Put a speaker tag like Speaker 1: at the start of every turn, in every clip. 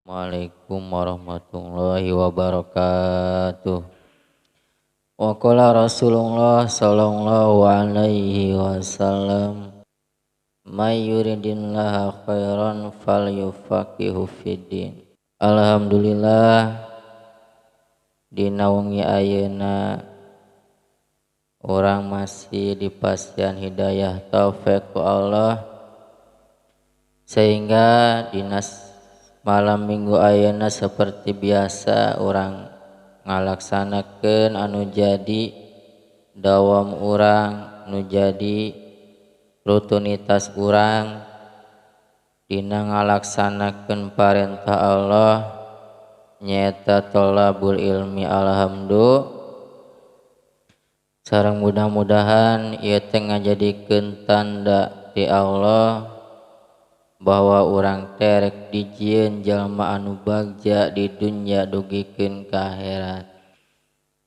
Speaker 1: Assalamualaikum warahmatullahi wabarakatuh. Wa qala Rasulullah sallallahu alaihi wasallam, may yuridillahu khairan falyufaqihu fiddin. Alhamdulillah, dina wengi ayeuna urang masih dipasihan hidayah taufik ku Allah, sehingga dina malam minggu ayeuna seperti biasa urang ngalaksanakeun anu jadi dawam urang, anu jadi rutinitas urang dina ngalaksanakeun parentah Allah nyaeta thalabul ilmi. Alhamdulillah, sareng mudah-mudahan ieu teh ngajadikeun tanda ti Allah bahwa urang teh rek dijieun jalma anu bagja di dunya dugikeun ka akhirat.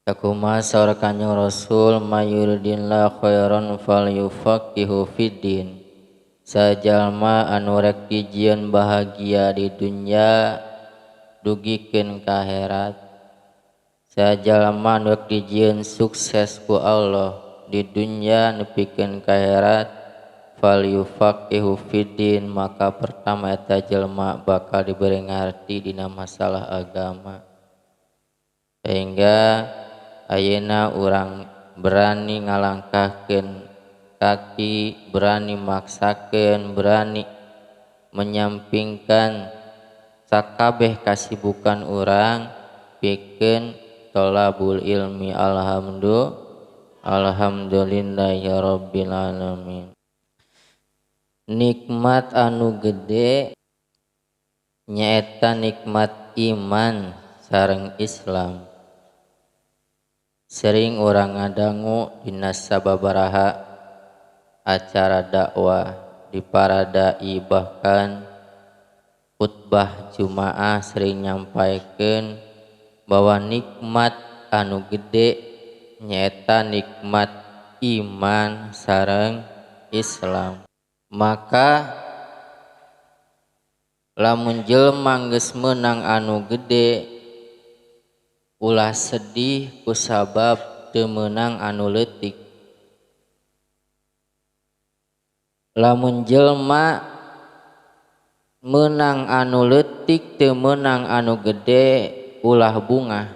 Speaker 1: Sakumaha saur Kanjeng Rasul, mayuridillahu khairan falyufaqihu fiddin. Sajalma anu rek dijieun bahagia di dunya dugikeun ka akhirat, sajalma anu rek dijieun sukses ku Allah di dunya nepikeun ka akhirat, falyufaqihu fiddin, maka pertama eta jelema bakal diberi ngarti dina masalah agama. Sehingga ayeuna urang berani ngalangkahkeun kaki, berani maksakeun, berani menyampingkan sakabeh kasibukan urang pikeun thalabul ilmi. Alhamdulillah, alhamdulillahi rabbil alamin. Nikmat anu gede nyaeta nikmat iman sareng Islam. Sering urang ngadangu dina sababaraha acara dakwah di para dai, bahkan khutbah Jumaah sering nyampaikeun bahwa nikmat anu gede nyaeta nikmat iman sareng Islam. Maka lamun jelema geus meunang anu gede, ulah sedih kusabab teu meunang anu leutik. Lamun jelema meunang anu leutik teu meunang anu gede, ulah bungah.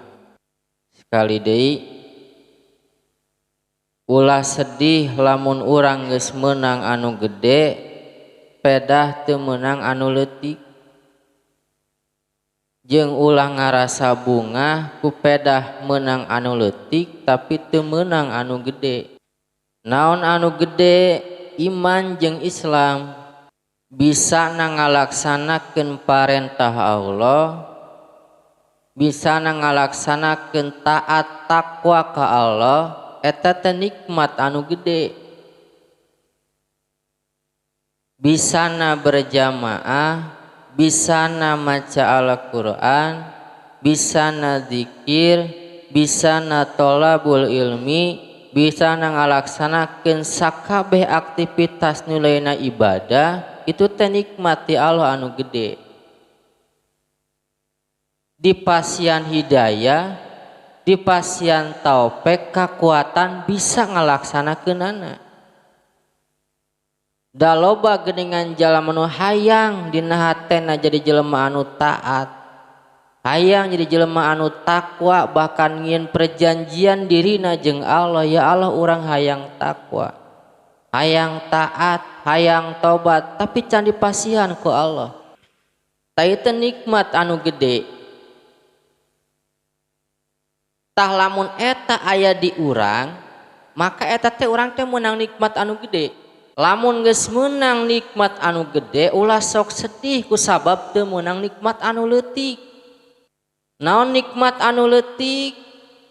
Speaker 1: Sekali deui, ulah sedih lamun urang geus meunang anu gede, pedah teu meunang anu leutik. Jeung ulah ngarasa bungah ku pedah meunang anu leutik tapi teu meunang anu gede. Naon anu gede? Iman jeung Islam. Bisa ngalaksanakeun parentah Allah, bisa ngalaksanakeun taat takwa ka Allah, eta teh nikmat anu gede. Bisana berjamaah, bisana maca Al-Qur'an, bisana zikir, bisana thalabul ilmi, bisana ngalaksanakeun sakabeh aktivitas nu lainna ibadah, itu teh nikmat ti Allah anu gede. Di pasian hidayah, di pasian taufik, kekuatan bisa ngalaksanakeunana. Da loba geuningan jalma nu hayang dina hatena jadi jelema anu taat, hayang jadi jelema anu takwa, bahkan ngieun perjanjian dirina jeung Allah, ya Allah urang hayang takwa, hayang taat, hayang tobat, tapi can dipasihan ku Allah. Ta ieu nikmat anu gede. Tah lamun eta aya di urang, maka eta teh urang teh meunang nikmat anu gede. Lamun geus meunang nikmat anu gede, ulah sok sedih kusabab teu meunang nikmat anu leutik. Naon nikmat anu leutik?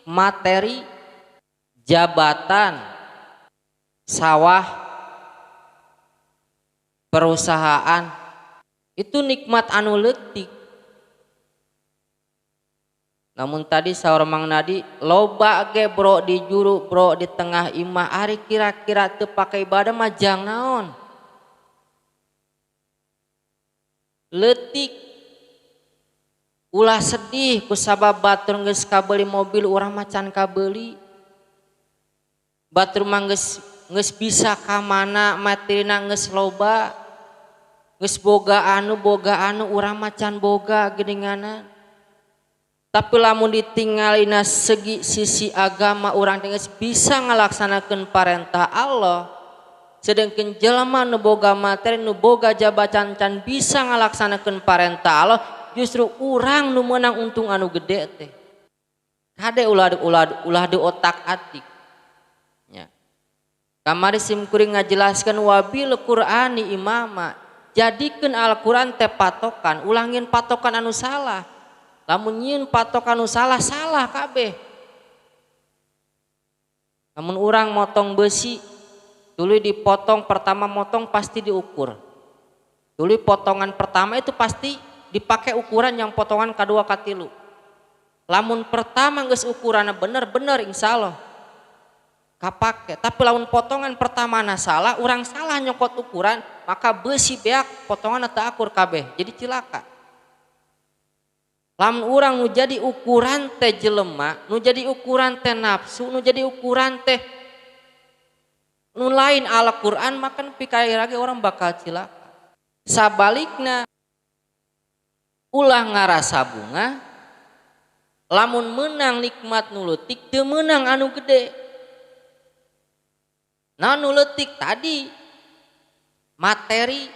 Speaker 1: Materi, jabatan, sawah, perusahaan, itu nikmat anu leutik. Namun tadi saur Mang Nadi, loba ge bro di juru, bro di tengah imah, ari kira-kira teu pake ibadah mah jang naon. Leutik. Ulah sedih kusabab batur geus kabeuli mobil urang mah can kabeuli. Batur mah geus bisa ka mana materina geus loba. Geus boga anu urang mah can boga geuninganan. Tapi lamun ditingalina segi sisi agama urang teh geus bisa ngalaksanakeun parentah Allah. Sedangkan jelema nu boga materi nu boga jabatan can bisa ngalaksanakeun parentah Allah, justru urang nu meunang untung anu gede teh. Kade ulah di otak-atik. Nya. Kamari sim kuring ngajelaskeun wabil Qur'ani imama. Jadikeun Al-Qur'an teh patokan, ulangin patokan anu salah. Lamun nyieun patokan anu salah, salah kabeh. Lamun urang motong besi, tuluy dipotong pertama motong pasti diukur. Tuluy potongan pertama itu pasti dipakai ukuran yang potongan kedua katilu. Lamun pertama geus ukuranna bener-bener insya Allah kapake. Tapi lamun potongan pertama na salah, urang salah nyokot ukuran, maka besi beak potongan teu akur kabeh, jadi cilaka. Lamun urang nu jadi ukuran teh jelema, nu jadi ukuran teh nafsu, nu jadi ukuran teh nu lain Al-Qur'an, maka pikir lagi orang bakal cilaka. Sabalikna ulah ngarasa bunga, lamun menang nikmat nu leutik teu meunang anu gede. Nah nu leutik tadi materi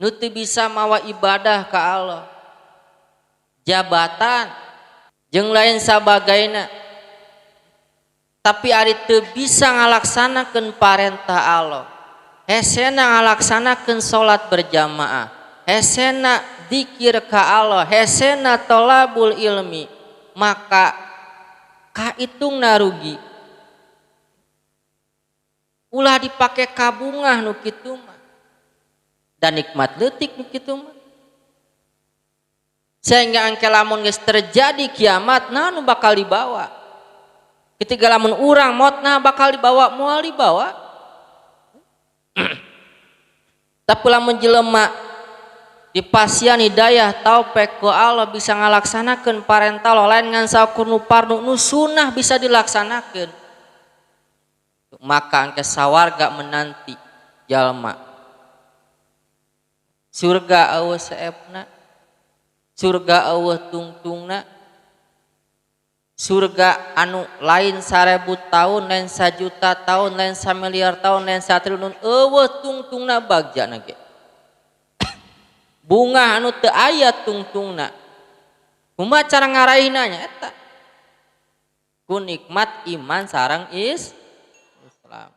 Speaker 1: nu teu bisa mawa ibadah ka Allah, jabatan jeung lain sabagaina, tapi ari teu bisa ngalaksanakeun parentah Allah, hesena ngalaksanakeun salat berjamaah, hesena dzikir ka Allah, hesena tolabul ilmi, maka kaitungna rugi. Ulah dipake kabungah nu kitu mah, dan nikmat leutik nu kitu mah. Sehingga angke lamun geus terjadi kiamat, nah nu bakal dibawa. Ketika lamun urang maot, nah bakal dibawa, moal dibawa. Tapi lamun jelema dipasihan hidayah taufik ku Allah bisa ngalaksanakeun parentah Allah, lain ngan saukur nu parnu, nu sunah bisa dilaksanakeun, maka angke sawarga menanti jalma. Surga eueuh seepna, surga eueuh tungtungna, surga anu lain 1000 tahun, lain 1 juta tahun, lain 1 miliar tahun, lain 1 triliun, eueuh tungtungna bagjana ge. Bunga anu teu aya tungtungna. Kumaha cara ngaraihna nya eta? Ku nikmat iman sareng Islam.